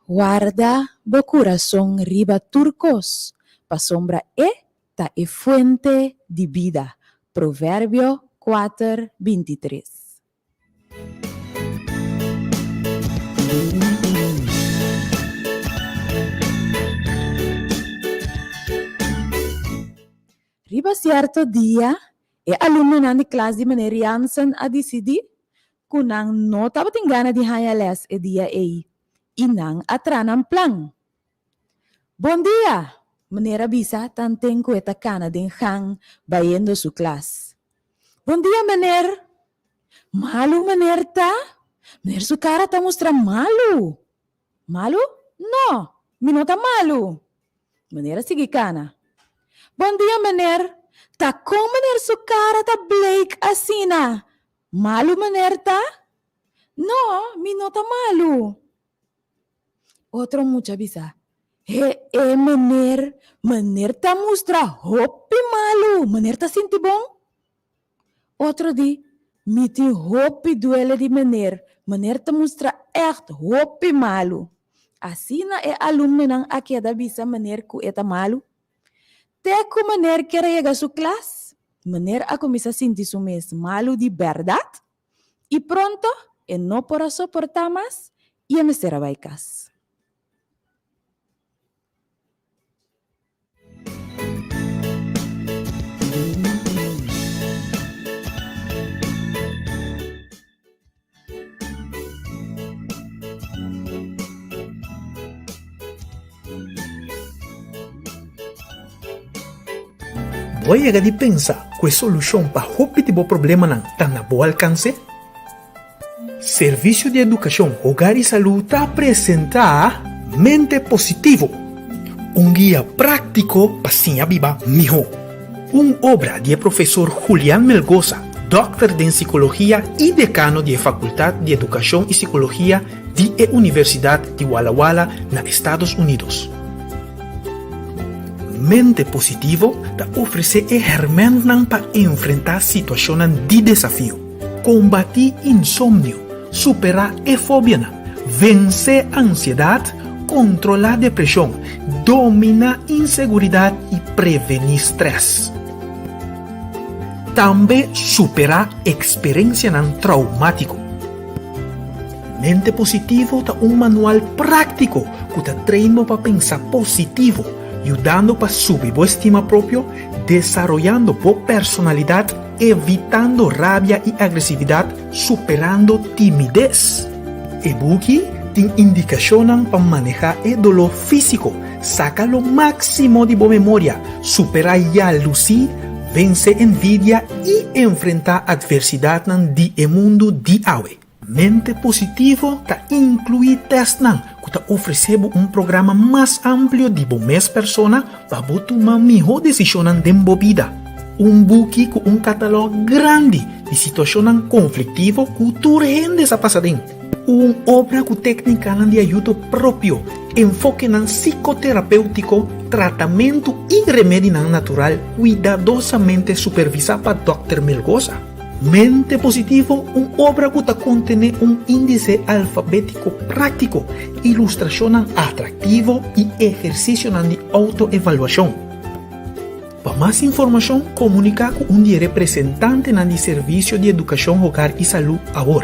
Warda bo kurason riba tur kos, pasobra e ta e fuente di bida. Proverbio kuater, bintitres. Riba sierto dia, e alumnonan di klas di Meneer Jansen a disidí ku nan no tabatin gana di haña lès e dia ei i nan a traha nan plan. Bon dia! Meneer a bisa tanten ku e ta kana den gang bayendo su klas. Bon dia, meneer! Malu meneer ta? Meneer su kara ta mustra malu. Malu? No, mi no ta malu! Meneer a sigui kana. Bon dia, meneer! Ta kon meneer su kara ta bleek asina? Malu meneer ta? No, mi no ta malu. Otro mucha bisa, He e meneer, meneer ta mustra hopi malu, meneer ta sinti bon? Otro di, Mi tin hopi duele di meneer, meneer ta mustra ègt hopi malu. Asina e alumnonan a keda bisa meneer ku e ta malu. Te ku meneer ker a yega su klas, meneer a kuminsá sinti su mes malu di bèrdat i pronto e no por a soportá mas i e mester a bai kas. Bo a yega di pensa ku e solushon pa hopi di bo problemanan ta na bo alkanse? Servisio di Edukashon, Hogar i Salú ta presentá Mente Positivo, un guia práktiko pa siña biba mihó. Un obra di e profesor Julian Melgoza, dòkter den sikologia i dekano di e Fakultat di Edukashon i Sikologia di e Universidat di Walla Walla na Estados Unidos. Mente Positivo ta ofresé e hèrmèntnan pa enfrentá situashonnan di desafio, kombatí insomnio, superá e fobianan, vensé ansiedat, kontrolá depreshon, dominá inseguridat i prevení strès. Tambe superá eksperensianan traumátiko. Mente Positivo ta un manual práktiko ku ta train bo pa pensa positivo, yudando pa subi bo estima propio, desaroyando bo personalidat, evitando rabia i agresividat, superando timides. E buki tin indikashonnan pa manehá e doló físiko, saka lo máksimo di bo memoria, superá yalusí, vense envidia i enfrentá atversidatnan di e mundu di awe. Mente Positivo ta inkluí tèstnan ku ta ofresé bo un programa mas amplio di bo mes persona pa bo tuma mihó desishonnan den bo bida. Un buki ku un katalòg grandi di situashonnan konfliktivo ku tur hende sa pasa den. Un obra ku téknikanan di ayudo propio, enfokenan sikoterapéutiko, tratamentu i remedinan natural kuidadosamente supervisá pa Dòkter Melgoza. Mente Positivo, un obra ku ta kontené un índise alfabétiko práktiko, ilustrashonnan atraktivo i ehersisionan di outoevaluashon. Pa mas informashon, komuniká ku un di e representantenan di Servisio di Edukashon Hogar i Salú awor.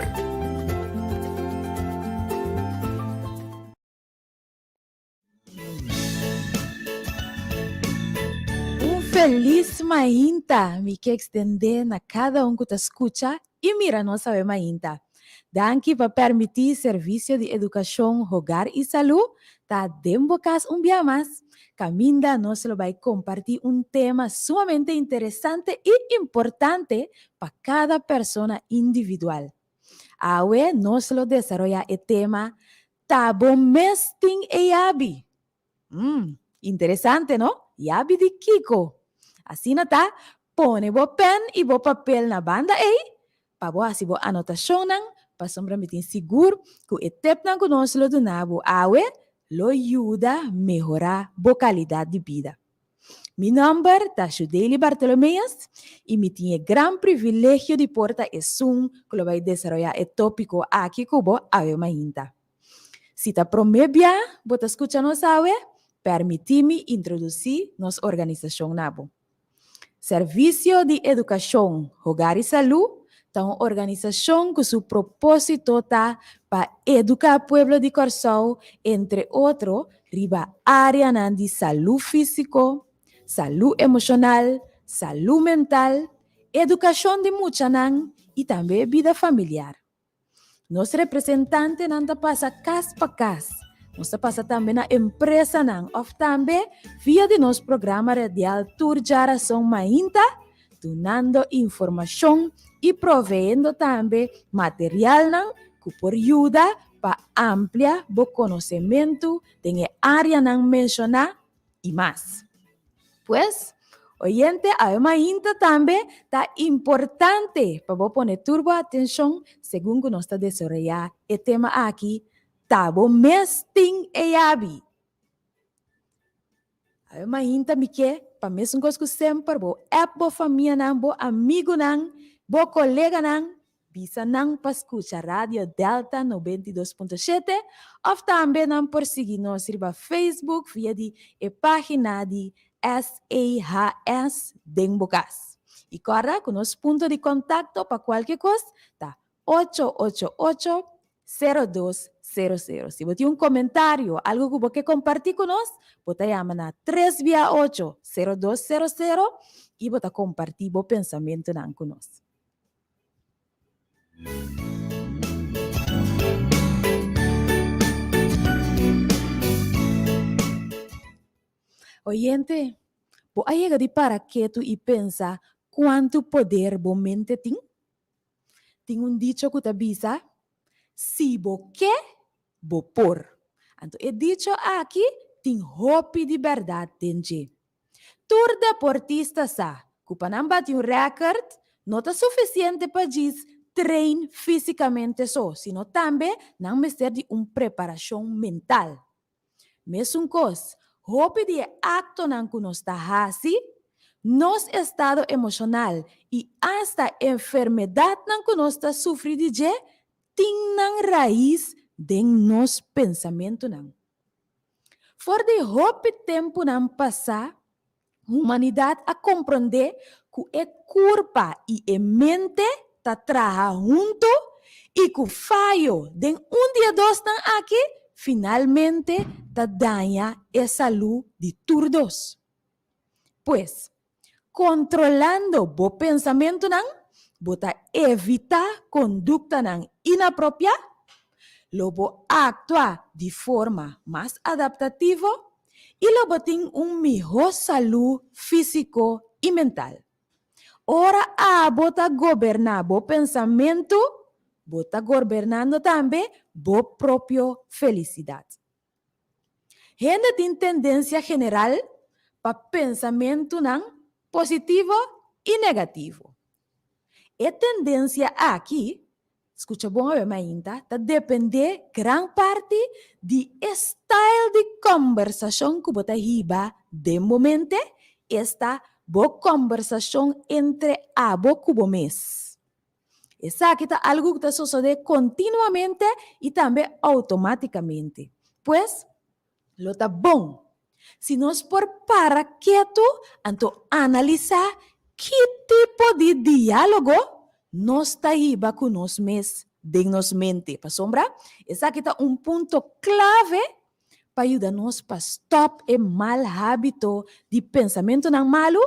Un felis mainta mi ke ekstendé na kada un ku ta skucha i mira nos awe mainta. Danki pa permití Servisio di Edukashon Hogar i Salú ta den bo kas un bia mas, kaminda nos lo bai kompartí un tema sumamente interesante i importante pa kada persona individual. Awe nos lo desaroyá e tema Ta bo mes tin e yabi? Mm, interesante no? Yabi di kiko? Asina ta, pone bo pen i bo papel na banda ei pa bo hasi bo anotashonnan, pasobra mi tin sigur ku e tepnan ku nos lo duna bo awe lo yuda mehorá bo kalidat di bida. Mi nòmber ta Shudaily Bartolomeus i mi tin e gran privilegio di por ta esun ku lo bai desaroyá e tópiko aki ku bo awe mainta. Si ta promé bia bo ta skucha nos awe, pèrmití mi introdusí nos organisashon na bo. Servisio di Edukashon, Hogar i Salú ta un organisashon ku su propósito ta pa eduká pueblo di Kòrsou entre otro riba áreanan di salú físiko, salú emoshonal, salú mental, edukashon di muchanan i tambe bida familiar. Nos representantenan ta pasa kas pa kas. Nos ta pasa tambe na empresanan òf tambe via di nos programa radial Tur Djarason Mainta, dunando informashon i proveendo tambe materialnan ku por yuda pa amplia bo konosementu den e áreanan menshoná i mas. Pues, oyente awe mainta tambe ta importante pa bo pone tur bo atenshon segun ku nos ta desaroyá e tema aki, Ta bo mes tin e yabi! Awe mainta mi ke pa mesun kos ku semper bo app bo famianan, bo amigunan, bo koleganan, Bisa nan pa skucha Radio Delta 92.7 òf tambe nan por sigui nos riba Facebook via di e página di SEHS den bo kas. I kòrda ku nos punto di kontakto pa kualke kos ta 888 0200. Si bo tin un komentario, algu ku bo ke kompartí ku nos, bo ta yama na tres bia ocho, 0200 i bo ta kompartí bo pensamentunan ku nos. Oyente, bo a yega di para ketu i pensa kuantu poder bo mente tin? Tin un dicho ku ta bisa, Si bo ke, bo por. Anto e dicho aki tin hopi di bèrdat den dje. Tur deportista sa ku pa nan bati un rèkert no ta sufisiente pa djis train físikamente so, sino tambe nan mester di un preparashon mental. Mesun kos, hopi di e aktonan ku nos ta hasi, nos estado emoshonal i asta enfermedatnan ku nos ta sufri di dje tin nan rais den nos pensamentunan. For di hopi tempunan pasá, humanidat a komprondé ku e kurpa i e mente ta traha huntu i ku fayo den un di e dosnan aki finalmente ta daña e salú di tur dos. Pues, kontrolando bo pensamentunan, bo ta evitá konduktanan inapropiá, lo bo aktua di forma mas adaptativo i lo bo tin un mihó salú físiko i mental. Ora abo ta goberná bo pensamentu, bo ta gorbernando tambe bo propio felisidat. Hende tin tendensia general pa pensamentunan positivo i negativo. E tendensia aki, skucha bon awe mainta, ta dependé gran parti di e style di kòmbersashon ku bo ta hiba den bo mente, esta bo kòmbersashon entre abo ku bo mes. Esaki ta algu ku ta sosodé kontinuamente i tambe outomátikamente. Pues, lo ta bon si nos por para ketu anto analisá ki tipo di diálogo nos ta hiba ku nos mes den nos mente. Pasobra esaki ta un punto klave pa yuda nos pa stòp e mal hábito di pensamentunan malu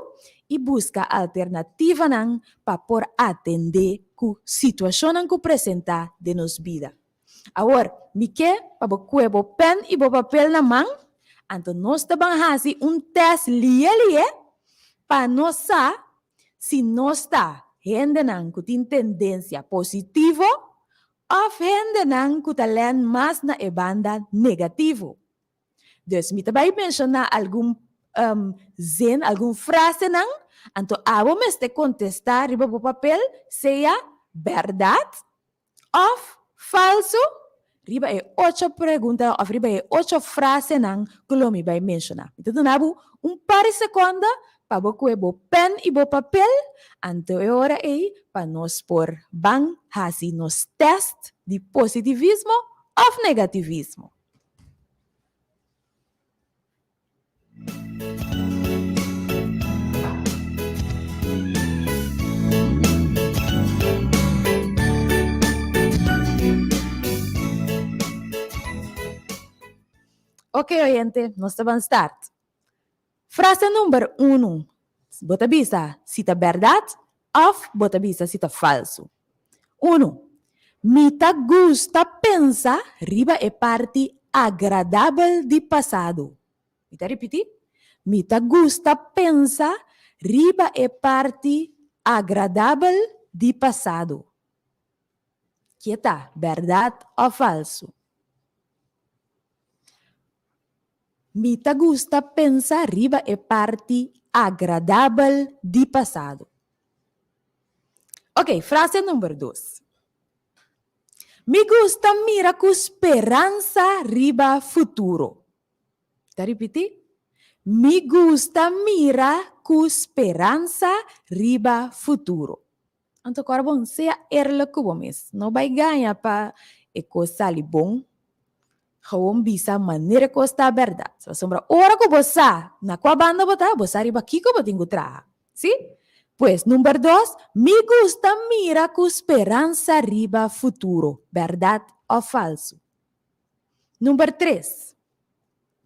i buska alternativanan pa por atendé ku situashonnan ku presentá den nos bida. Awor, mi ke pa bo kue bo pèn i bo papel na man, anto nos ta ban hasi un tèst lie lie pa nos sa si nos ta hendenan ku tin tendensia positivo Òf hendenan ku ta lèn mas na e banda negativo. Dus mi ta bai menshoná algun zin, algun frasenan, anto abo mester kontestá riba bo papel sea bèrdat òf falsu riba e ocho preguntanan òf riba e ocho frasenan ku lo mi bai menshoná. Mi ta duna bo un par di sekonda pa bo kue bo pèn i bo papel, anto e ora ei pa nos por ban hasi nos tèst di positivismo òf negativismo. Ok oyente, nos ta ban start. Frase number unu, bo ta bisa si ta bèrdat òf bo ta bisa si ta falsu. Unu, Mi ta gusta pensa riba e parti agradabel di pasado. Mi ta ripití, Mi ta gusta pensa riba e parti agradabel di pasado. Ke ta bèrdat òf falsu? Mi ta gusta pensa riba e parti agradabel di pasado. Oke, frase number dos. Mi gusta mira ku speransa riba futuro. Ta ripití, Mi gusta mira ku speransa riba futuro. Anto kòrda bon, sea eerlijk ku bo mes. No bai gaña pa e kos sali bon. Gewoon bisa manera e kos ta bèrdat. Pasobra ora ku bo sa na kua banda bo ta, bo sa riba kiko bo tin ku traha. Sí? Pues, number dos, mi gusta mira ku speransa riba futuro. Bèrdat òf falsu? Number tres,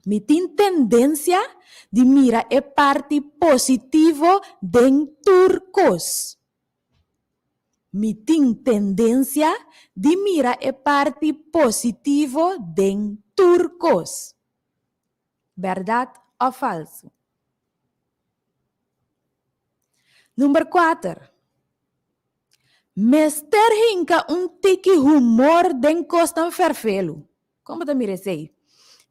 mi tin tendensia di mira e parti positivo den tur kos. Mi tin tendensia di mira e parti positivo den tur kos. Bèrdat òf falsu? Number kuater, Mester hinka un tiki humor den kosnan fèrfelu. Kon bo ta mira esei?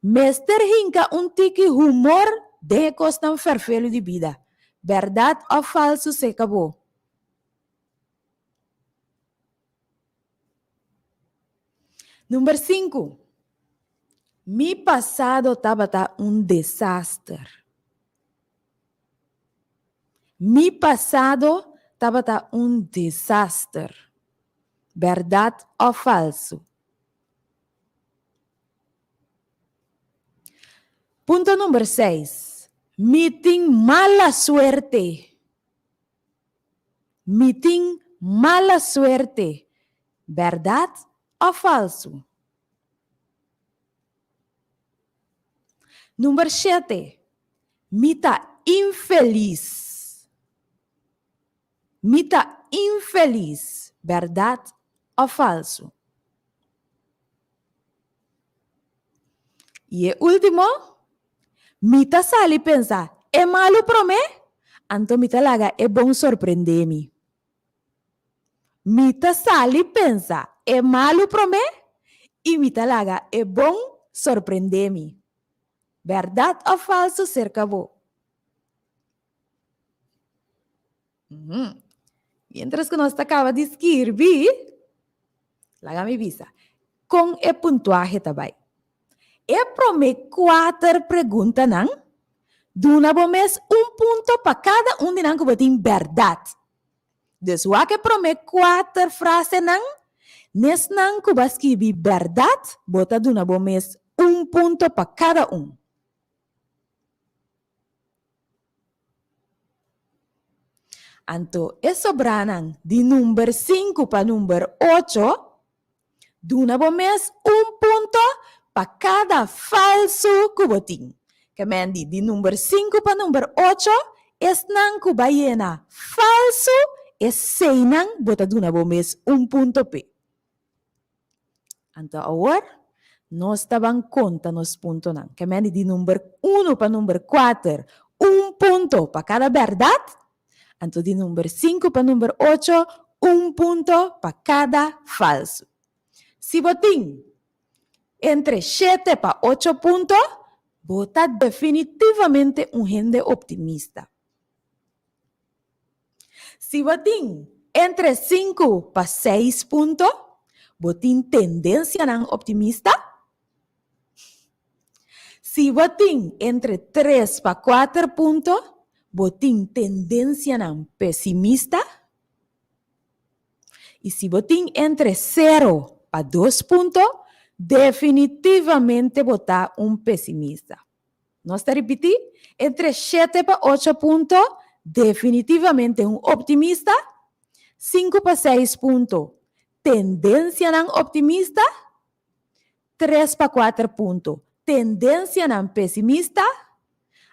Mester hinka un tiki humor den e kosnan fèrfelu di bida. Bèrdat òf falsu seka bo? Number sinku, Mi pasado tabata un desaster. Mi pasado tabata un desaster. Bèrdat òf falsu? Punto number seis, Mi tin mala suerte. Mi tin mala suerte. Bèrdat òf falsu? Number shete, Mi ta infelis. Mi ta infelis, bèrdat òf falsu? I e último, Mi ta sali pensa e malu promé, anto mi ta laga e bon sorprendé mi. Mi ta sali pensa e malu promé i mi ta laga e bon sorprendé mi. Bèrdat òf falsu serka bo? Miéntras ku nos ta kaba di skirbi, laga mi bisa kon e puntuahe ta bai. E promé kuater preguntanan, duna bo mes un punto pa kada un di nan ku bo tin bèrdat. Dus wak e promé kuater frasenan, nesnan ku bo a skibi bèrdat, bo ta duna bo mes un punto pa kada un. Anto e sobranan di number sinku pa number ocho, Duna bo mes un punto pa kada falsu ku bo tin. Kemendi di number sinku pa number ocho, esnan ku ba yena falsu, eseinan bo ta duna bo mes un punto p'e. Anto awor nos ta ban konta nos puntonan. Kemendi di number unu pa number kuater, un punto pa kada bèrdat. Anto di number sinku pa number ocho, un punto pa kada falsu. Si bo tin entre shete pa ocho punto, bo ta definitivamente un hende optimista. Si bo tin entre sinku pa seis punto, bo tin tendensianan optimista. Si bo tin entre tres pa kuater punto, bo tin tendensianan pesimista. I si bo tin entre sero pa dos punto, definitivamente bo ta un pesimista. Nos ta ripití, entre shete pa ocho punto, definitivamente un optimista, sinku pa seis punto, tendensianan optimista, tres pa kuater punto, tendensianan pesimista,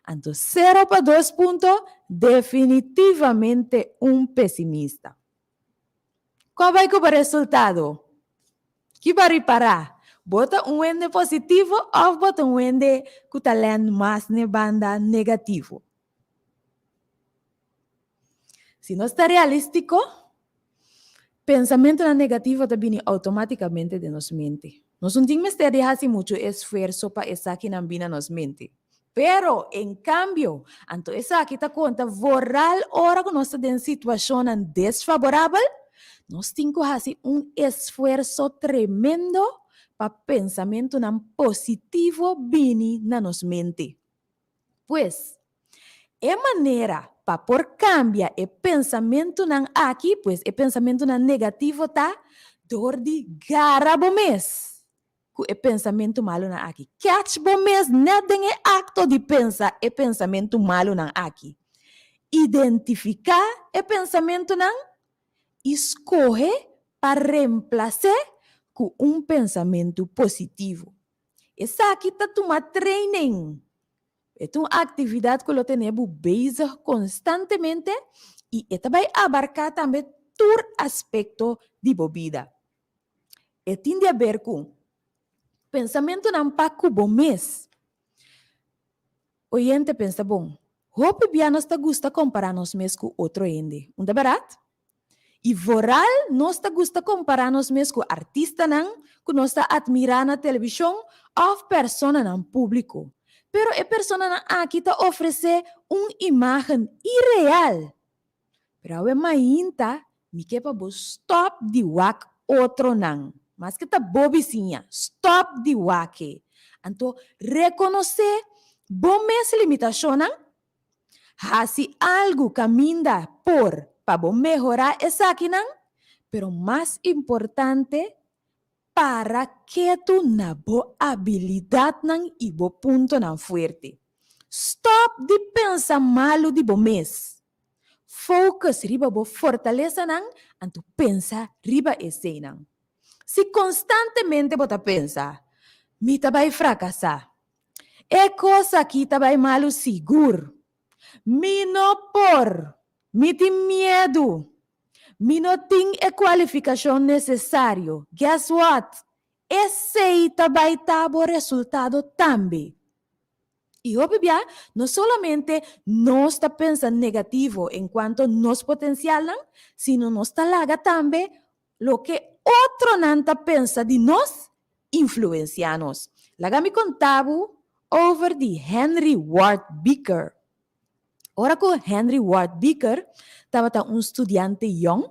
anto sero pa dos punto, definitivamente un pesimista. Kua bai ku bo resultado? Ki bo a ripará? Bo ta un hende positivo òf bo ta un hende ku ta lèn mas n'e banda negativo? Si nos ta realístiko, pensamentunan negativo ta bini outomátikamente den nos mente. Nos no tin mester di hasi muchu esfuerso pa esakinan bini na nos mente. Pero, en kambio, anto esaki ta konta vooral ora ku nos ta den situashonnan desfaborabel, nos tin ku hasi un esfuerso tremendo pa pensamentunan positivo bini na nos mente. Pues, e manera pa por kambia e pensamentunan aki, pues e pensamentunan negativo ta dor di gara bo mes ku e pensamentu malunan aki. Catch bo mes nèt den e akto di pensa e pensamentu malunan aki. Identifiká e pensamentunan i skohe pa remplas'é ku un pensamentu positivo. Esaki ta tuma training. E ta un aktividat ku lo tene bo bezig konstantemente i e ta bai abarká tambe tur aspekto di bo bida. E tin di haber ku pensamentunan pa ku bo mes. Oyente pensa bon, hopi bia nos ta gusta kompará nos mes ku otro hende, un ta bèrdat? I vooral nos ta gusta kompará nos mes ku artistanan ku nos ta atmirá na televishon òf personanan públiko. Pero e personanan aki ta ofresé un imágen ireal. Pero awe mainta mi ke pa bo stòp di wak otronan. Maske ta bo bisiña, stòp di wak e. Anto rekonosé bo mes limitashonnan, hasi algu kaminda por pa bo mehorá esakinan, pero mas importante, para ketu na bo abilidatnan i bo puntonan fuerte. Stòp di pensa malu di bo mes. Focus riba bo fortalesanan anto pensa riba eseinan. Si konstantemente bo ta pensa, Mi ta bai frakasá. E kos aki ta bai malu sigur. Mi no por. Mi tin miedu. Mi no tin e kualifikashon nesesario. Guess what? Esei ta bai ta bo resultado tambe. I hopi bia, no solamente nos ta pensa negativo en kuanto nos potensialnan, sino nos ta laga tambe loke otronan ta pensa di nos influensiá nos. Laga mi konta bo over di Henry Ward Beecher. Ora ku Henry Ward Beecher tabata un studiante yòn,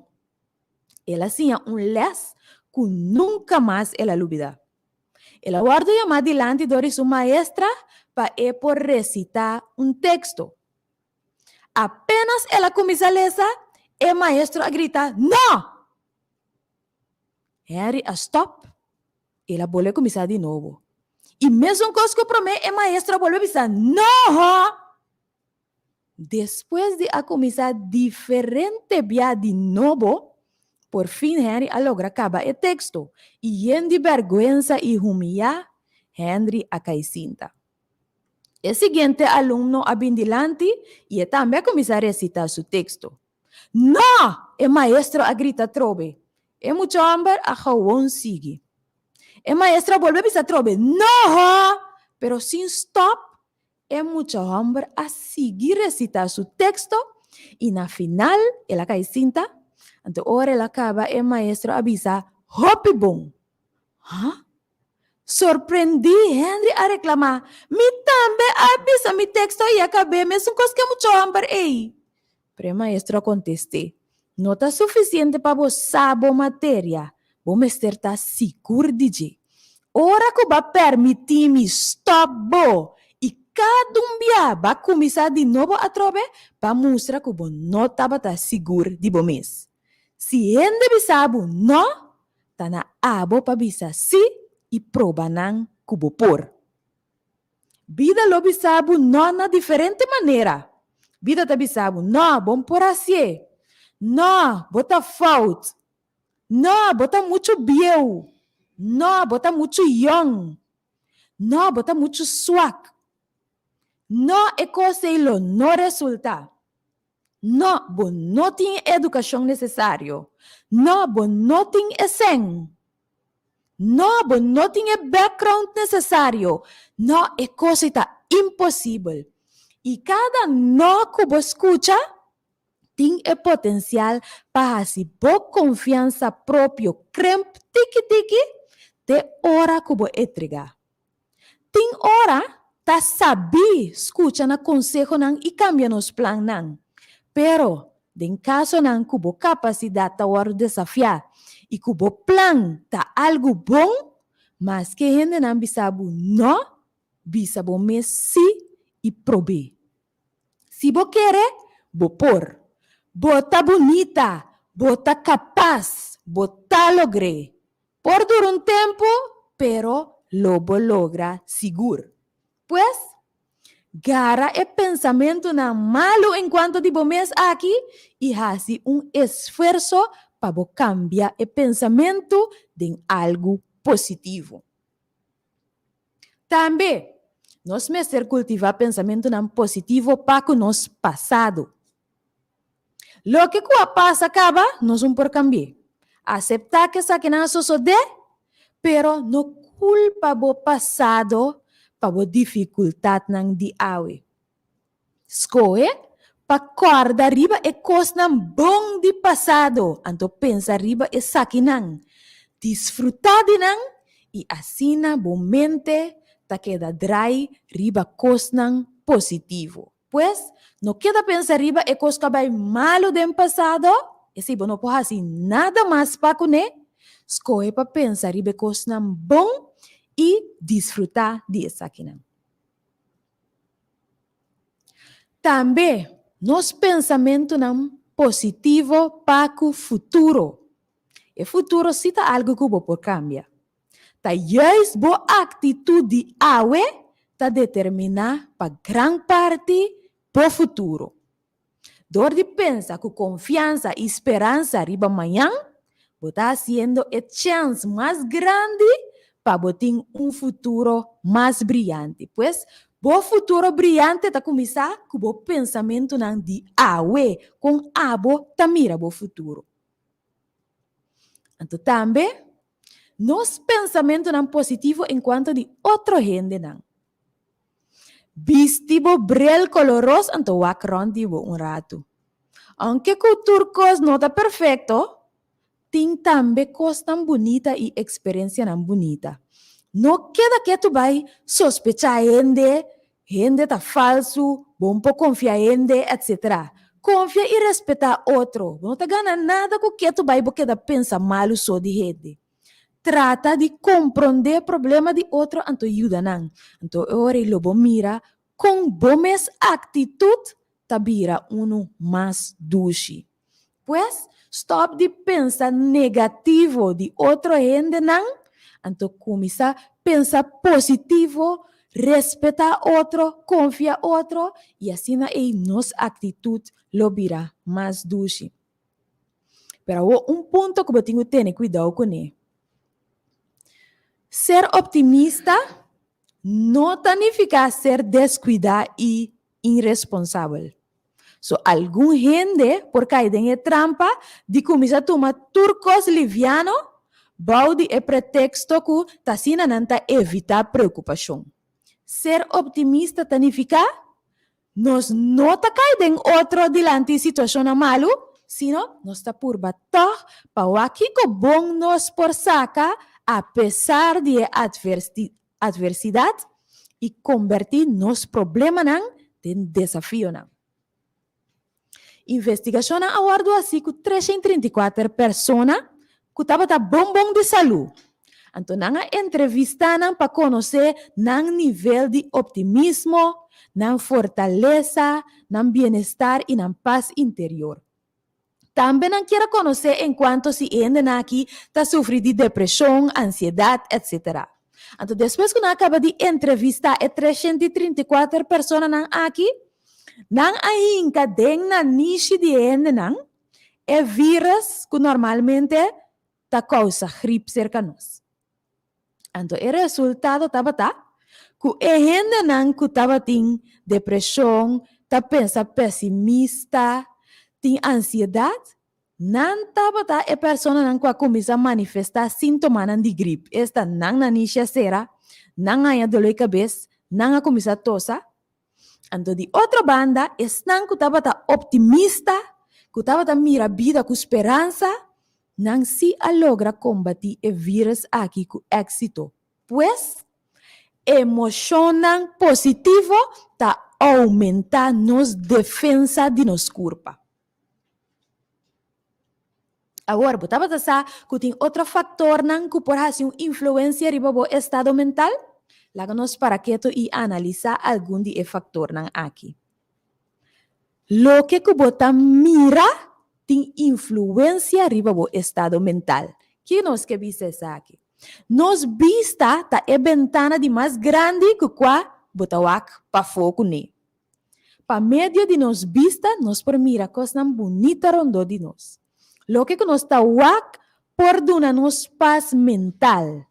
el a siña un lès ku nunka mas el a lubidá. El a wòrdu yamá dilanti dor di su maestra pa e por resitá un teksto. Apénas el a kuminsá lesa, e maestro a grita, No! Henry a stòp, el a bolbe kuminsá di nobo. I mesun kos ku promé, e maestro a bolbe bisa, No! Despues di a kuminsá diferente bia di nobo, por fin Henry a logra kaba e teksto, i yen di bèrgwensa i humiyá, Henry a kai sinta. E siguiente alumno a bin dilanti i e tambe a kuminsá resitá su teksto. No! E maestro a grita atrobe. E mucha hòmber a gawon sigui. E maestro a bolbe bisa atrobe, No! Pero sin stòp, e mucha hòmber a sigui resitá su teksto i na final el a kai sinta. Anto ora el a kaba e maestro a bisa, Hopi bon! Huh? Sorprendí, Henry a reklamá, Mi tambe a bisa mi teksto i a kab'é mesun kos ku e mucha hòmber ei! Pero e maestro a kontest'é, No ta sufisiente pa bo sa bo materia, bo mester ta sigur di dje. Ora ku bo a pèrmití mi stòp bo i kada un bia bo a kuminsá di nobo atrobe, bo a mustra ku bo no tabata sigur di bo mes. Si hende bisa bo nò, ta na abo pa bisa sí i proba nan ku bo por. Bida lo bisa bo nò na diferente manera. Bida ta bisa bo, Nò, bo por hasié. Nò, bo ta fout. Nò, bo ta muchu bieu. Nò, bo ta muchu yòn. Nò, bo ta muchu swak. Nò, e kos ei lo no resultá. Nò, bo no tin e edukashon nesesario. Nò, bo no tin e sèn. Nò, bo no tin e background nesesario. Nò, e kos ei ta imposibel. I kada nò ku bo skucha tin e potensial pa hasi bo konfiansa propio kremp tiki tiki te ora ku bo entregá. Tin ora ta sabí skucha na konsehonan i kambia nos plannan. Pero, den kasonan ku bo kapasidat ta wòrdu desafiá i ku bo plan ta algu bon, maske hendenan bisa bo nò, bisa bo mes sí i prob'é. Si bo kere, bo por. Bo ta bunita, bo ta kapas, bo ta logr'é. Por dura un tempu, pero lo bo logra sigur. Pues, gara e pensamentunan malu enkuanto di bo mes aki i hasi un esfuerso pa bo kambia e pensamentu den algu positivo. Tambe, nos mester kultivá pensamentunan positivo pa ku nos pasado. Loke ku a pasa kaba, nos un por kambi'é. Aseptá ku esakinan a sosodé, pero no kulpa bo pasado pa bo difikultatnan di awe. Skohe pa kòrda riba e kosnan bon di pasado, anto pensa riba esakinan. Disfrutá di nan i asina bo mente ta keda drai riba kosnan positivo. Pues, no keda pensa riba e kos ku a bai malu den pasado, esei bo no por hasi nada mas pa kuné. Skohe pa pensa riba e kosnan bon i disfrutá di esakinan. Tambe, nos pensamentunan positivo pa ku futuro. E futuro sí ta algu ku bo por kambia. Ta juist bo aktitut di awe ta determiná pa gran parti bo futuro. Dor di pensa ku konfiansa i speransa riba mañan, bo ta hasiendo e chèns mas grandi pa bo tin un futuro mas briante. Pues, bo futuro briante ta kuminsá ku bo pensamentunan di awe, kon abo ta mira bo futuro. Anto tambe, nos pensamentunan positivo enkuanto di otro hendenan. Bisti bo brel koloros anto wak rònt di bo un ratu. Ounke ku tur kos no ta perfekto, tin tambe kosnan bunita i eksperensianan bunita. No keda ketu bai sospechá hende, hende ta falsu, bo un por konfia hende, etc. Konfia i respetá otro. Bo no ta gana nada ku ketu bai bo keda pensa malu so di hende. Trata di komprondé problema di otro anto yuda nan. Anto e ora ei lo bo mira kon bo mes aktitut ta bira unu mas dushi. Pues, stòp di pensa negativo di otro hendenan, anto kuminsá pensa positivo, respetá otro, konfia otro, i asina ei nos aktitut lo bira mas dushi. Pero awor un punto ku bo tin ku tene kuidou kuné. Ser optimista no ta nifiká ser deskuidá i iresponsabel. So algun hende por kai den e trampa di kuminsá tuma tur kos liviano bou di e preteksto ku ta asina nan ta evitá preokupashon. Ser optimista ta nifiká Nos no ta kai den otro dilanti situashonnan malu, sino nos ta purba tòg pa wak kiko bon nos por saka apesar di e atversidat i kombertí nos problemanan den desafionan. Investigashonnan a wòrdu hasí ku 334 persona ku tabata bon bon di salú. Anto nan a entrevistá nan pa konosé nan nivel di optimismo, nan fortalesa, nan bienestar i nan pas interior. Tambe nan kier a konosé enkuanto si e hendenan aki ta sufri di depreshon, ansiedat, etc. Anto despues ku nan a kaba di entrevistá e 334 personanan aki, nan a hinka den nanishi di e hendenan e vírus ku normalmente ta kousa grip serka nos. Anto e resultado tabata ku e hendenan ku tabatin depreshon, ta pensa pesimista, tin ansiedat, nan tabata e personanan ku a kuminsá manifestá síntomanan di grip, esta nan nanishi a sera, nan haña doló di kabes, nan a kuminsá tosa. Anto di otro banda, esnan ku tabata optimista, ku tabata mira bida ku speransa, nan sí a logra kombatí e vírus aki ku éksito. Pues, emoshonnan positivo ta oumentá nos defensa di nos kurpa. Awor, bo tabata sa ku tin otro faktornan ku por hasi un influensia riba bo estado mental? Laga nos para ketu i analisá algun di e faktornan aki. Loke ku bo ta mira tin influensia riba bo estado mental. Ki nos ke bisa esaki? Nos bista ta e bentana di mas grandi ku kua bo ta wak pafó kuné. Pa medio di nos bista nos por mira kosnan bunita rondó di nos. Loke ku nos ta wak por duna nos pas mental.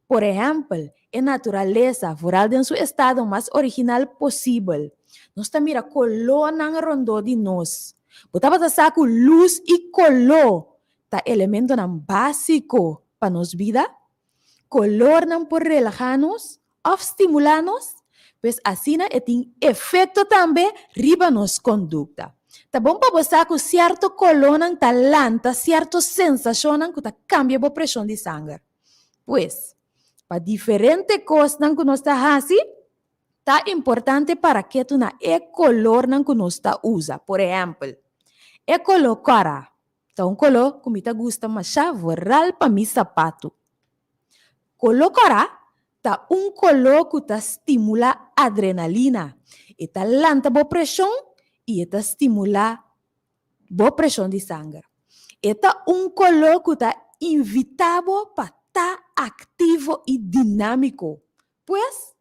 Por ehèmpel, e naturalesa, vooral den su estado mas original posibel. Nos ta mira kolónan rondó di nos. Bo tabata sa ku lus i koló ta elementonan básiko pa nos bida? Kolornan por relahá nos òf stimulá nos, pues asina e tin efekto tambe riba nos kondukta. Ta bon pa bo sa ku sierto kolónan ta lanta sierto sensashonnan ku ta kambia bo preshon di sanger. Pues, pa diferente kosnan ku nos ta hasi, ta importante para ketu na e kolornan ku nos ta usa. Por ehèmpel, e koló kòrá ta un koló ku mi ta gusta mashá vooral pa mi sapatu. Koló kòrá ta un koló ku ta stimulá adrenalina, e ta lanta bo preshon i e ta stimulá bo preshon di sanger. E ta un koló ku ta invitá bo pa ta aktivo i dinámiko. Pues,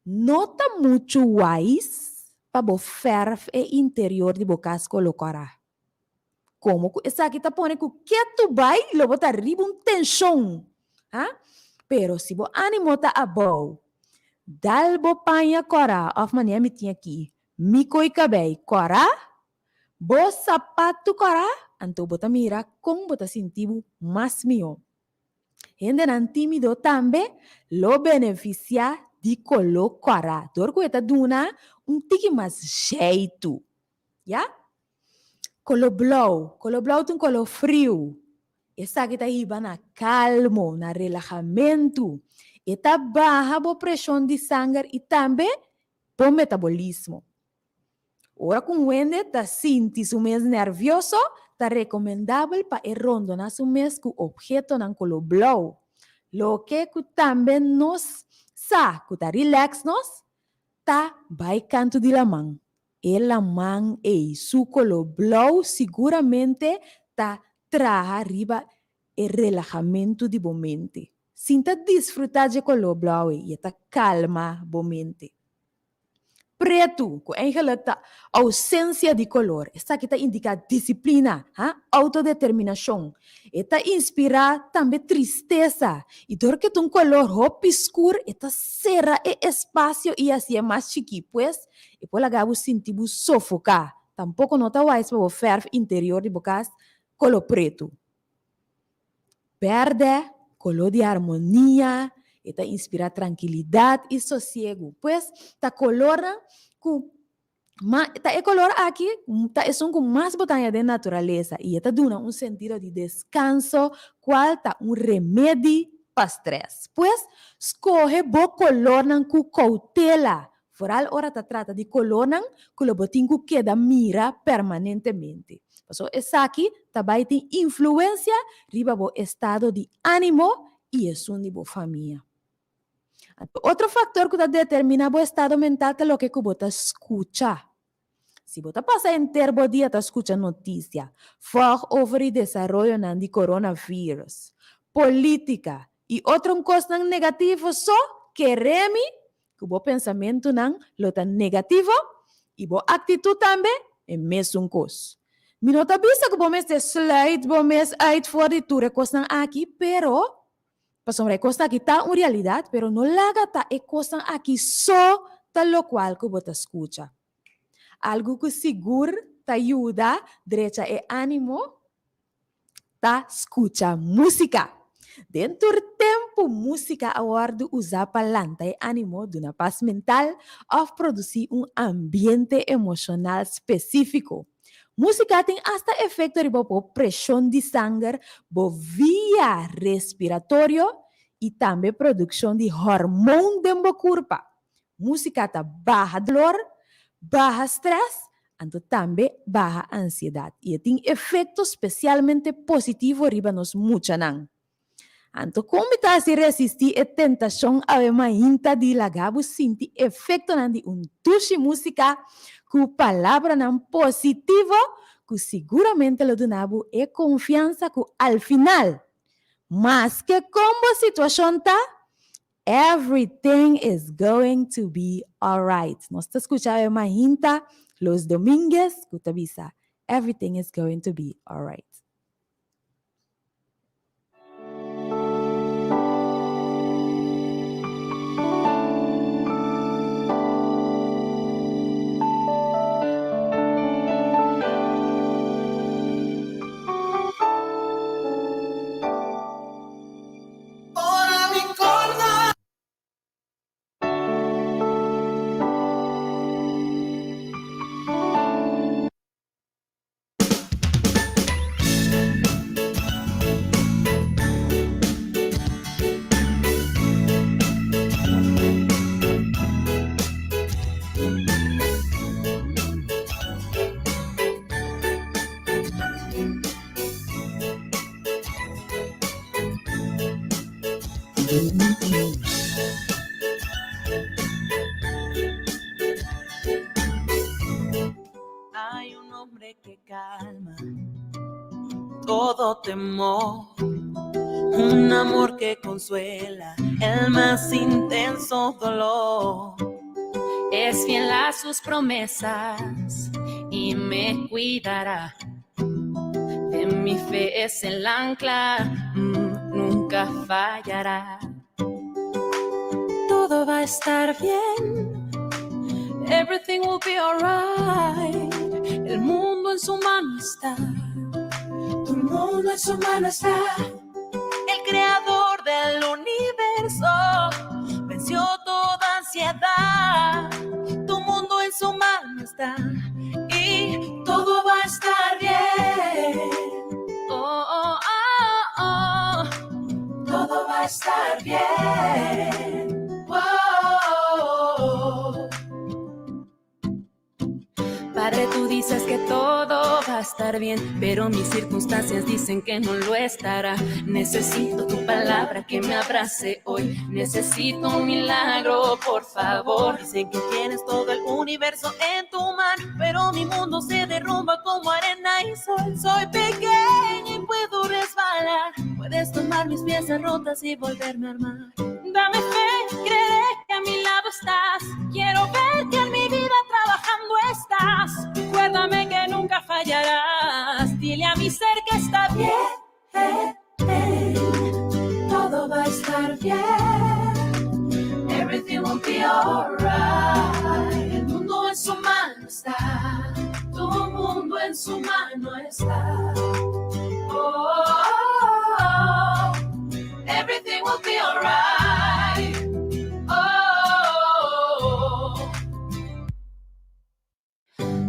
no ta muchu wais pa bo fèrf e interior di bo kas koló kòrá. Komo ku esaki ta pone ku ketu bai lo bo ta riba un tenshon, ha? Pero si bo ánimo ta abou, dal bo paña kòrá òf manera mi tin aki, mi koi kabei kòrá, bo sapatu kòrá, anto bo ta mira kon bo ta sinti bo mas mihó. Hendenan tímido tambe lo benefisiá di koló kòrá dor ku e ta duna un tiki mas zjeitu. Ya? Koló blou. Koló blou ta un koló friu. Esaki ta hiba na kalmo, na relahamentu. E ta baha bo preshon di sanger i tambe bo metabolismo. Ora ku un hende ta sinti su mes nèrvioso, ta rekomendabel pa e rondoná su mes ku ophetonan koló blou. Loke ku tambe nos sa ku ta rilèks nos, ta bai kantu di laman. E laman ei su koló blou siguramente ta traha riba e relahamentu di bo mente. Sinta disfrutá dje koló blou ei i e ta kalma bo mente. Pretu, ku eigenlik ta ousensia di kolor. Esaki ta indiká disiplina, ha, outodeterminashon. E ta inspirá tambe tristesa. I dor ku e ta un kolor hopi skur, e ta sera e espasio i hasié mas chikí. Pues, e por laga bo sinti bo sofoká. Tampoko no ta wise pa bo fèrf interior di bo kas koló pretu. Bèrdè, koló di harmonia, e ta inspirá trankilidat i sosiegu. Pues, ta kolornan ku ma ta e kolor aki ta esun ku mas bo ta haña den naturalesa i e ta duna un sentido di deskanso kual ta un remedi pa strès. Pues, skohe bo kolornan ku koutela, Foral ora ta trata di kolornan ku lo bo tin ku keda mira permanentemente. Pasobra esaki ta bai tin influensia riba bo estado di ánimo i esun di bo famia. Anto otro faktor ku ta determiná bo estado mental ta loke ku bo ta skucha. Si bo ta pasa henter bo dia ta skucha notisia, vòg over di desaroyonan di coronavirus, polítika. i otro kosnan negativo so, kere mi ku bo pensamentunan lo ta negativo i bo aktitut tambe e mesun kos. Mi no ta bisa ku bo mester sluit bo mes uit for di tur e kosnan aki, pero pasobra e kosnan aki ta un realidat, pero no laga ta e kosnan aki so ta lokual ku bo ta skucha. Algu ku sigur ta yuda drecha e ánimo ta skucha músika. Den tur tempu músika a wòrdu usá pa lanta e ánimo, duna pas mental òf produsí un ambiente emoshonal spesífiko. Músika tin asta efekto riba bo preshon di sanger, bo via respiratorio i tambe produkshon di hòrmon den bo kurpa. Músika ta baha dolor, baha strès, anto tambe baha ansiedat i e tin efekto spesialmente positivo riba nos muchanan. Anto kon mi ta hasi resistí e tentashon awe mainta di laga bo sinti efektonan di un dushi músika ku palabranan positivo ku siguramente lo duna bo e konfiansa ku al final, maske kon bo situashon ta, Everything is going to be alright. Nos ta skucha awe mainta Los Dominguez ku ta bisa Everything is going to be alright. Ora mi corda. Hay un nombre que calma todo temor, un amor que consuela el más intenso dolor. Es fiel a sus promesas y me cuidará. De mi fe es el ancla, nunca fallará. Todo va a estar bien. Everything will be alright. El mundo en su mano está. Tu mundo en su mano está. El creador del universo venció toda ansiedad. Tu mundo en su mano está y todo va a estar bien. Oh, oh, oh, oh. Todo va a estar bien. Oh. Padre, tú dices que todo va a estar bien, pero mis circunstancias dicen que no lo estará. Necesito tu palabra que me abrace hoy. Necesito un milagro, por favor. Dicen que tienes todo el universo en tu mano, pero mi mundo se derrumba como arena y sol. Soy pequeña y puedo resbalar. Puedes tomar mis piezas rotas y volverme a armar. Dame fe, creeré que a mi lado estás. Quiero ver que en mi vida trabajando estás. Recuérdame que nunca fallarás. Dile a mi ser que está bien. Todo va a estar bien. Everything will be alright. El mundo en su mano está. Tu mundo en su mano está. Oh, oh, oh. Everything will be alright. Oh.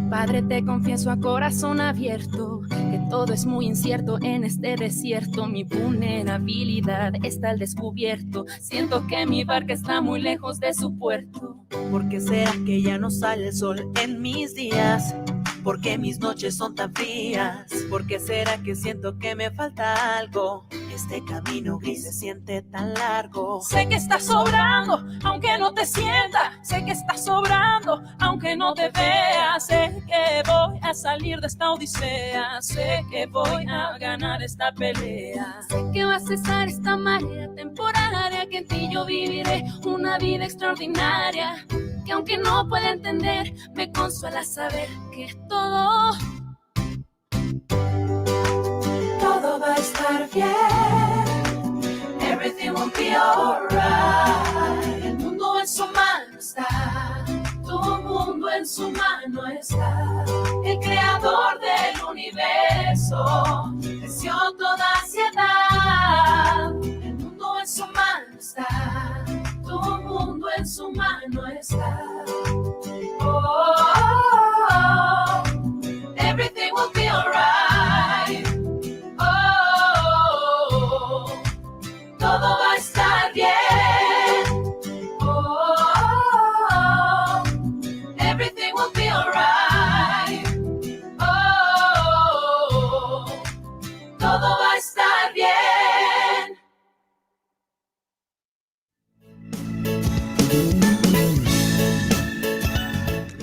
Padre, te confieso a corazón abierto que todo es muy incierto en este desierto. Mi vulnerabilidad está al descubierto. Siento que mi barca está muy lejos de su puerto. ¿Por qué será que ya no sale el sol en mis días? ¿Por qué mis noches son tan frías? ¿Por qué será que siento que me falta algo? Este camino gris se siente tan largo. Sé que estás sobrando, aunque no te sienta. Sé que estás sobrando, aunque no te vea. Sé que que voy a salir de esta odisea, sé que voy a ganar esta pelea. Sé que va a cesar esta marea temporaria, que en ti yo viviré una vida extraordinaria. Que aunque no pueda entender, me consuela saber que todo, todo va a estar bien. Everything will be alright. El mundo en su mano está. Tu mundo en su mano está. El creador del universo venció toda ansiedad. El mundo en su mano está. Tu mundo en su mano está. Oh, oh, oh. Everything will be alright. Oh, todo va a estar bien. Oh, oh, everything will be alright. Oh, todo va a estar bien.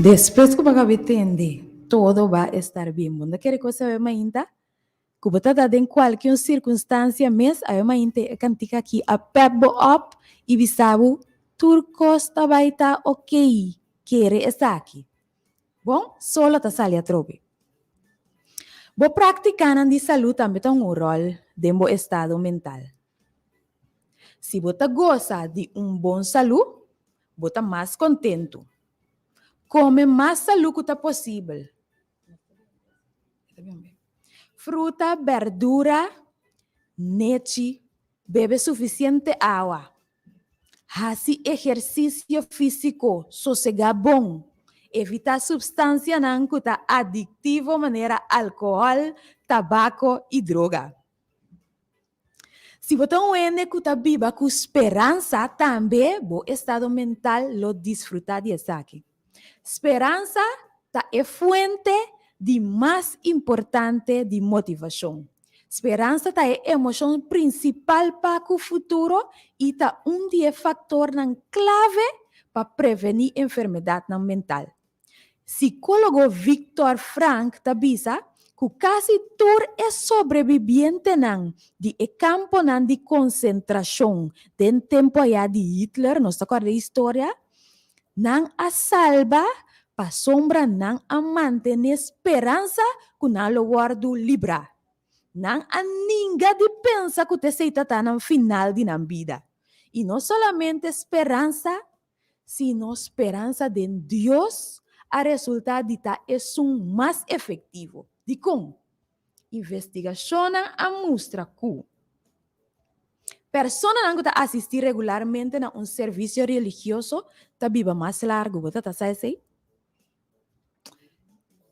Despues ku bo a tende, todo va a estar bien. Bo no kere ku awe mainta? Ku bo ta den kualke sirkunstansia mes, awe mainta e kantika aki a pep bo up i bisa bo tur kos ta bai ta ok. Kere esaki. Bon, solo ta sali atrobe. Bo práktikanan di salú tambe ta un ròl den bo estado mental. Si bo ta gosa di un bon salú, bo ta mas kontentu. Kome mas salú ku ta posibel. Fruta, berdura, nechi, bebe sufisiente awa. Hasi ehersisio físiko, sosegá bon. Evitá supstansianan ku ta adiktivo manera alkohòl, tabako i droga. Si bo ta un hende ku ta biba ku speransa, tambe bo estado mental lo disfrutá di esaki. Speransa ta e fuente di mas importante di motivashon. Speransa ta e emoshon prinsipal pa ku futuro i ta un di e faktornan klave pa prevení enfermedatnan mental. Sikólogo Viktor Frank ta bisa ku kasi tur e sobrebibientenan di e kamponan di konsentrashon den tempu ayá di Hitler, nos ta kòrda e historia, nan a salba pasobra nan a mantené speransa ku nan lo wòrdu librá. Nan a ninga di pensa ku ta esei ta ta nan final di nan bida. I no solamente speransa, sino speransa den Dios a resultá di ta esun mas efektivo. Dikon? Investigashonnan a mustra ku personanan ku ta asistí regularmente na un servisio religioso ta biba mas largu. Bo ta ta sa esei?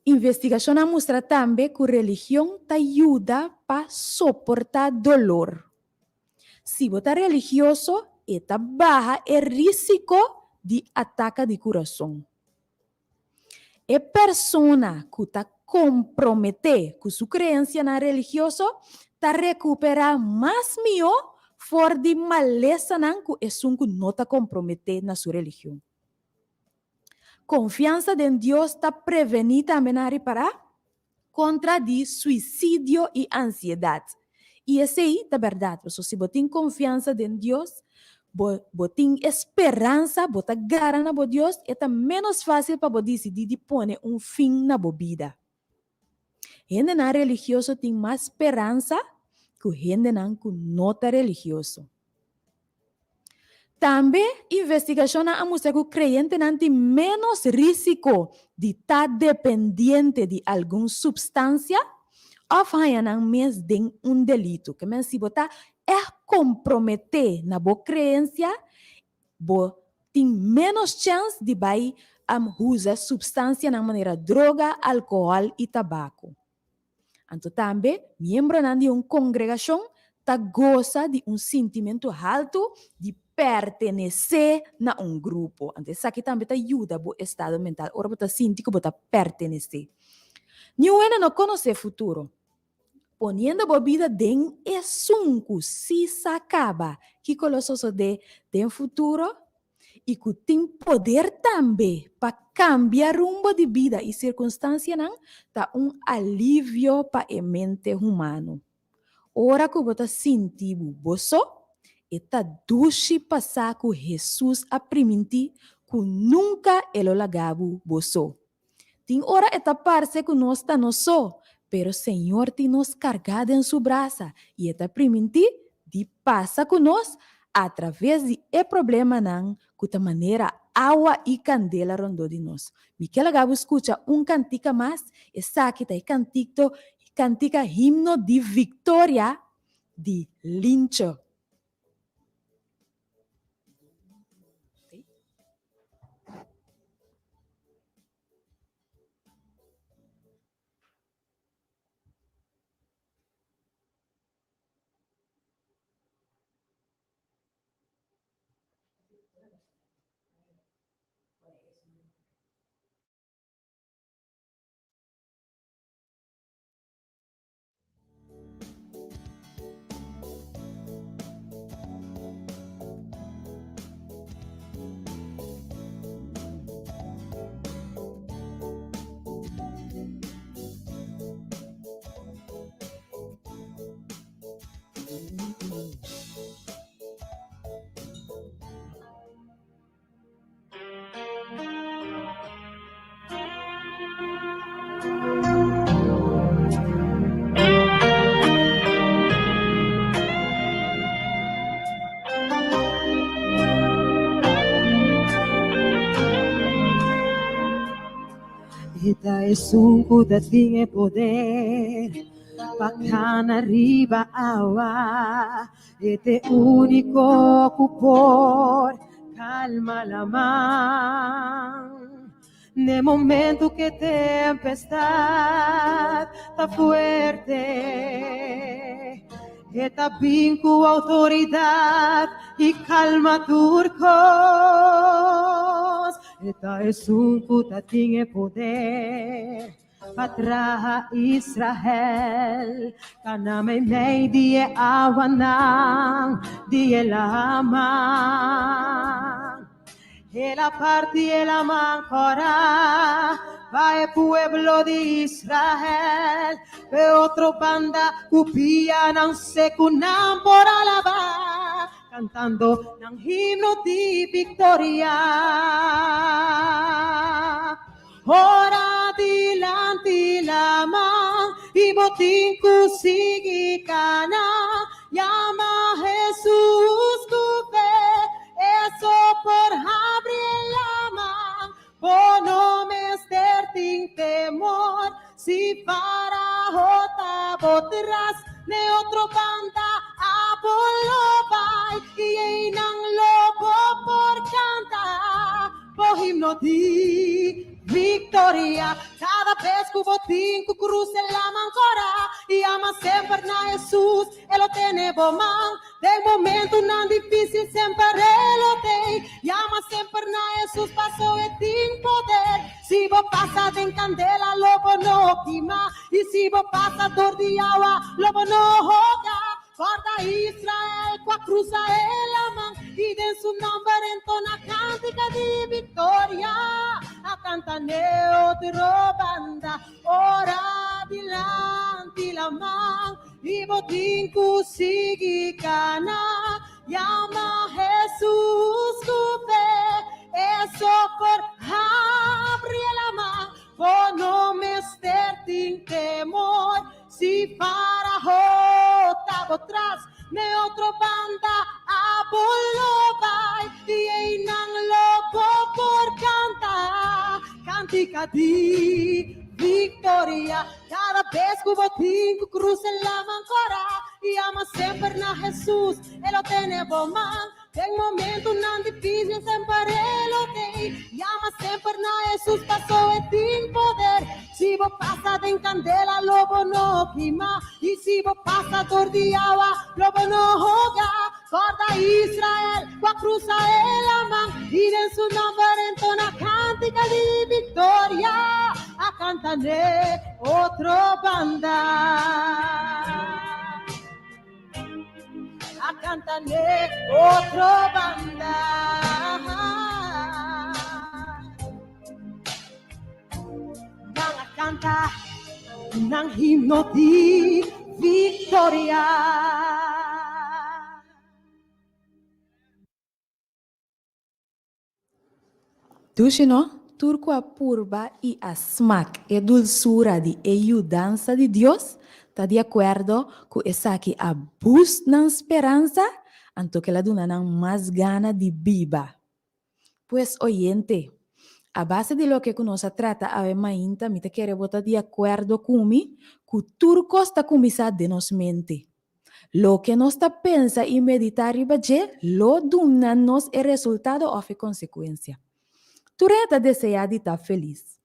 Investigashonnan a mustra tambe ku religion ta yuda pa soportá dolor. Si bo ta religioso, e ta baha e rísiko di ataka di kurason. E persona ku ta komprometé ku su kreensianan religioso ta rekuperá mas mihó for di malesanan ku esun ku no ta komprometé na su religion. Konfiansa den Dios ta prevení tambe nan ripará kontra di suisidio i ansiedat. I esei ta bèrdat, pasobra si bo tin konfiansa den Dios, bo bo tin e speransa, bo ta gara na bo Dios, e ta ménos fásil pa bo disidí di pone un fin na bo bida. Hendenan religioso tin mas speransa ku hendenan ku no ta religioso. Tambe investigashonnan a mustra ku kreyentenan tin ménos rísiko di ta dependiente di algun supstansia òf haña nan mes den un delitu. Ke men si bo ta ègt komprometé na bo kreensia, bo tin ménos chèns di bai usa supstansianan manera droga, alkohòl i tabako. Anto tambe, miembronan di un kongregashon ta gosa di un sintimentu haltu di pertenesé na un grupo. Anto esaki tambe ta yuda bo estado mental ora bo ta sinti ku bo ta pertenesé. Niun hende no konosé futuro. Poniendo bo bida den esun ku si sa kaba kiko lo sosodé den futuro. i ku tin poder tambe pa kambia rumbo di bida i sirkunstansianan ta un alivio pa e mente humano. Ora ku bo ta sinti bo bo so, e ta dushi pa sa ku Hesus a primintí ku nunka e lo laga bo bo so. Tin ora e ta parse ku nos ta nos so, pero Señor tin nos kargá den su brasa i e ta primintí di pasa ku nos atraves di e problemanan ku ta manera awa i kandela rondó di nos. Mi ke laga bo skucha un kantika mas, esaki ta e kantikto kantika Himno di Viktoria di Lincho. E ta esun ku ta tin e poder pa kana riba awa. E ta e úniko ku por kalma laman. N'e momento ku e tempestat ta fuerte, e ta bin ku outoridat i kalma tur kos. E ta esun ku ta tin e poder pa traha Israel kana meimei di e awanan di e laman. El a parti e laman kòrá pa e pueblo di Israel, p'e otro banda ku pianan seku nan por alabá, kantando nan himno di viktoria. Ora dilanti laman i bo tin ku sigui kana, yama Hesus ku fe, eso por habri e laman. Bo no mester tin temor si Farao ta bo tras, n'e otro banda abo lo bai i einan lo bo por kanta. Bo himno di victoria. Cada bes cu bo tin cu cruza e laman cora y ama semper na Jesus, e lo tene bo man. Den momentonan dificil semper e lo tey. Yama semper na Jesus paso e tin poder. Si bo pasa den candela lo bo no kima y si bo pasa dor di awa lo bo no hoga. Corda Israel cu a cruza e laman y den su nomber entona cantica di victoria. A canta n'e otro banda, ora dilanti laman y bo tin cu sigui cana. Yama Jesus cu fe, eso por habri e laman. Bo no mester tin temor. Si Faraó ta bo tras, n'e otro banda abo lo bai, i einan lo bo por kanta kantika di viktoria. Kada bes ku bo tin ku krusa e laman kòrá i ama semper na Hesus, e lo tene bo man. Den momentunan difísil semper e lo tei. Yama semper na Hesus paso e tin poder. Si bo pasa den kandela lo bo no kima, i si bo pasa dor di awa lo bo no hoga. Kòrda Israel ku a krusa e laman, i den su nòmber entona kántika di viktoria. A kanta n'e otro banda. A canta n'e otro banda. kanta nan himno di viktoria. Dushi no? Tur ku a purba i a smak e dulsura di e yudansa di Dios ta di akuerdo ku esaki a boost nan speransa anto ku el a duna nan mas gana di biba. Pues oyente, a base di loke ku nos a trata awe mainta mi ta kere bo ta di akuerdo ku mi ku tur kos ta kuminsá den nos mente. Loke nos ta pensa i meditá riba dje lo duna nos e resultado òf e konsekuensia. Tur e ta deseá di ta felis.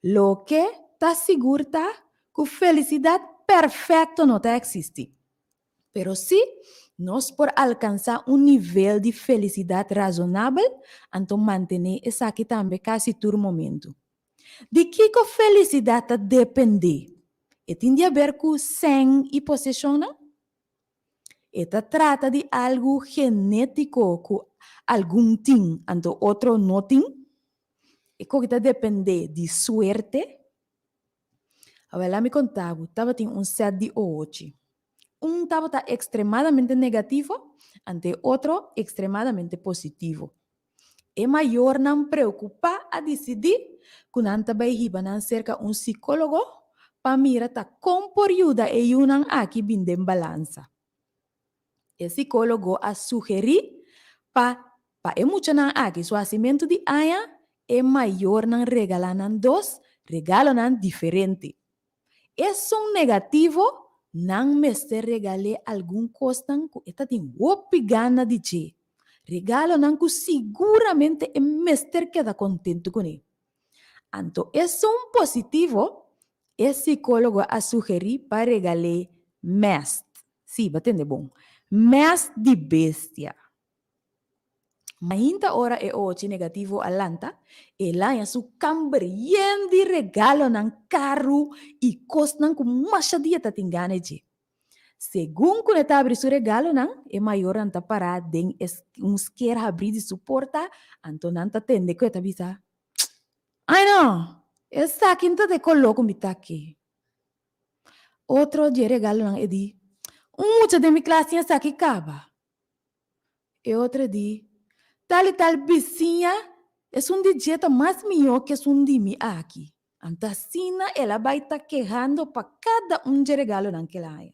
Loke ta sigur ta ku felisidat perfekto no ta eksistí. Pero sí, nos por alkansá un nivel di felisidat razonabel, anto mantené esaki tambe kasi tur momentu. Di kiko felisidat ta dependé? E tin di haber ku sèn i poseshonnan? E ta trata di algu genétiko ku algun tin anto otro no tin? E koki ta dependé di suerte? Awel ami konta bo, tabatin un sèt di ohochi. Un tabata ekstremadamente negativo anto e otro ekstremadamente positivo. E mayornan preokupá a disidí ku nan ta bai hiba nan serka un sikólogo pa mira ta kon por yuda e yunan aki bin den balansa. E sikólogo a sugerí pa pa e muchanan aki su hasimentu di aña e mayornan regalá nan dos regalonan diferente. Esun negativo, nan mester regal'é algun kosnan ku e ta tin hopi gana di dje, regalonan ku siguramente e mester keda kontentu kuné. Anto esun positivo, e sikólogo a sugerí pa regal'é mèst, sí, bo a tende bon, mèst di bestia. Mainta ora e ochi negativo a lanta, el haña su kamber yen di regalonan karu i kosnan ku masha dia ta tin gana dje. Segun ku e ta abri su regalonan, e mayornan ta pará den e un sker habrí di su porta, anto nan ta tende ku e ta bisa, Ai no! Esaki no ta de koló ku mi ta ke. Otro dje regalonan e di, Un mucha den mi klas tin esaki kaba. E otro di, Tal i tal bisiña, esun di dje ta mas mihó ku esun di mi aki. Anto asina el a bai ta kehando pa kada un dje regalonan ku el a haña.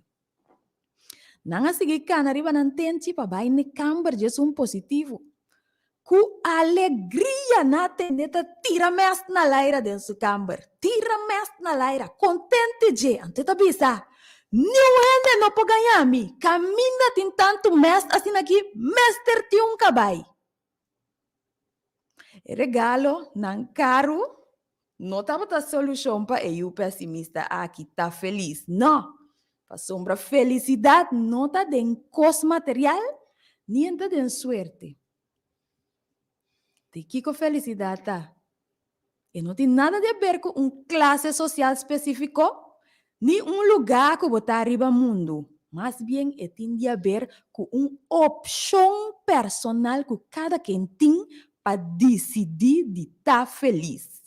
Nan a sigui kana riba nan tenchi pa bai n'e kamber dje esun positivo. Ku alegria nan a tende ta tira mèst na laira den su kamber, tira mèst na laira, kontente dje. Anto e ta bisa, Niun hende no por gaña mi, kaminda tin tantu mèst asina aki, mester tin un kabai. E regalo nan karu no tabata solushon pa e yu pesimista aki ta felis, no, pasobra felisidat no ta den kos material ni e ta den suerte. Di kiko felisidat ta? E no tin nada di aber ku un klase sosial spesífiko ni un lugá ku bo ta riba mundu. Mas bien e tin di aber ku un opshon personal ku kada ken tin pa disidí di ta felis.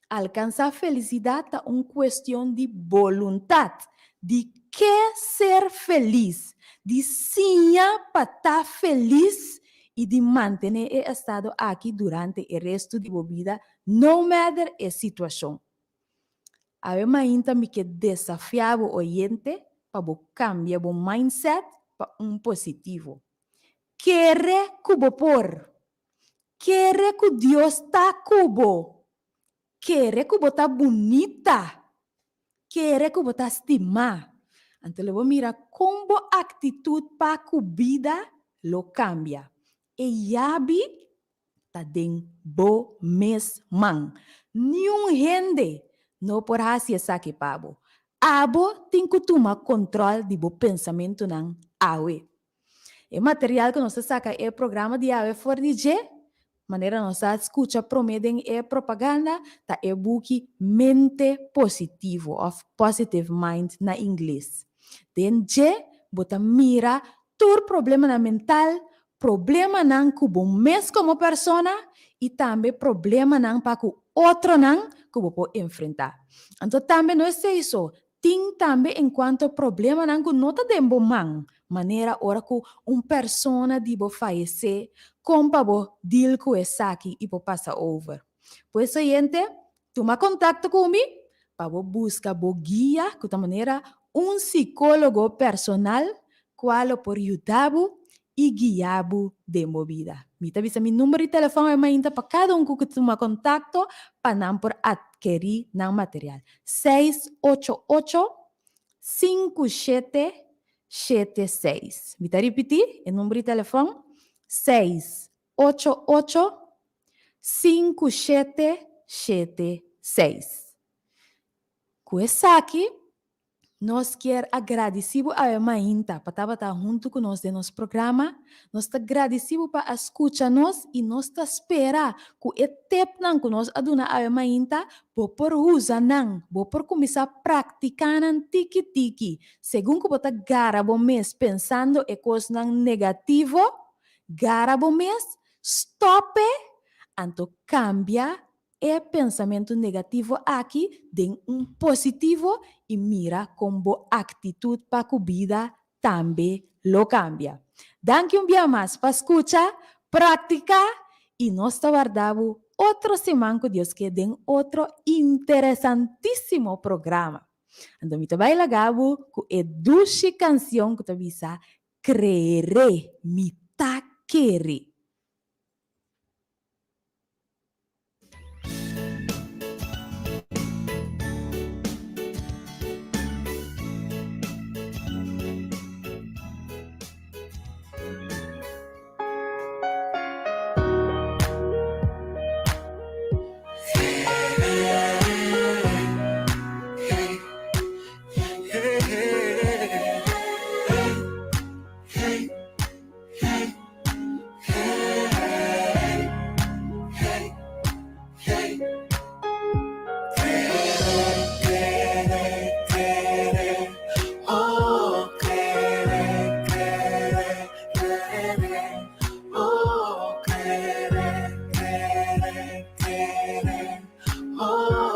Alkansá felisidat ta un kuestion di boluntat, di ke ser felis, di siña pa ta felis i di mantené e estado aki durante e restu di bo bida no matter e situashon. Awe mainta mi ke desafiá bo oyente pa bo kambia bo mindset pa un positivo. Kere ku bo por! Kere ku Dios ta ku bo! Kere ku bo ta bunita! Kere ku bo ta stimá. Anto lo bo mira kon bo aktitut pa ku bida lo kambia. E yabi ta den bo mes man. Niun hende no por hasi esaki pa bo. Abo tin ku tuma kontròl di bo pensamentunan awe. E material ku nos ta saka e programa di awe for di dje, manera nos a skucha promé den e propaganda, ta e buki Mente Positivo òf Positive Mind na ingles. Den dje bo ta mira tur problemanan mental, problemanan ku bo mes komo persona i tambe problemanan pa ku. otronan ku bo por enfrentá. Anto tambe no esei so, tin tambe enkuanto problemanan ku no ta den bo man, manera ora ku un persona di bo fayesé, kon pa bo deal ku esaki i por pasa over. Pues oyente, tuma kontakto ku mi pa bo buska bo guia ku ta manera un sikólogo personal kua lo por yuda bo i guia bo den bo bida. Mi ta bisa mi number di telefòn e mainta pa kada un ku ke tuma kontakto pa nan por atkerí nan material, 688 5776. Mi ta ripití e number di telefòn, 688 5776. Ku esaki nos kier a gradisí bo awe mainta pa tabata huntu ku nos den nos programa. Nos ta gradisí bo pa a skucha nos i nos ta spera ku e tepnan ku nos a duna awe mainta bo por usa nan, bo por kuminsá praktiká nan tiki tiki. Segun ku bo ta gara bo mes pensando e kosnan negativo, gara bo mes, stòp e, anto kambia e pensamentu negativo aki den un positivo i mira kon bo aktitut pa ku bida tambe lo kambia. Danki un bia mas pa skucha, praktiká i nos ta warda bo otro siman ku Dios ke den otro interesantísimo programa. Anto mi ta bai laga bo ku e dushi kansion ku ta bisa Creeré, mi ta kere. Oh.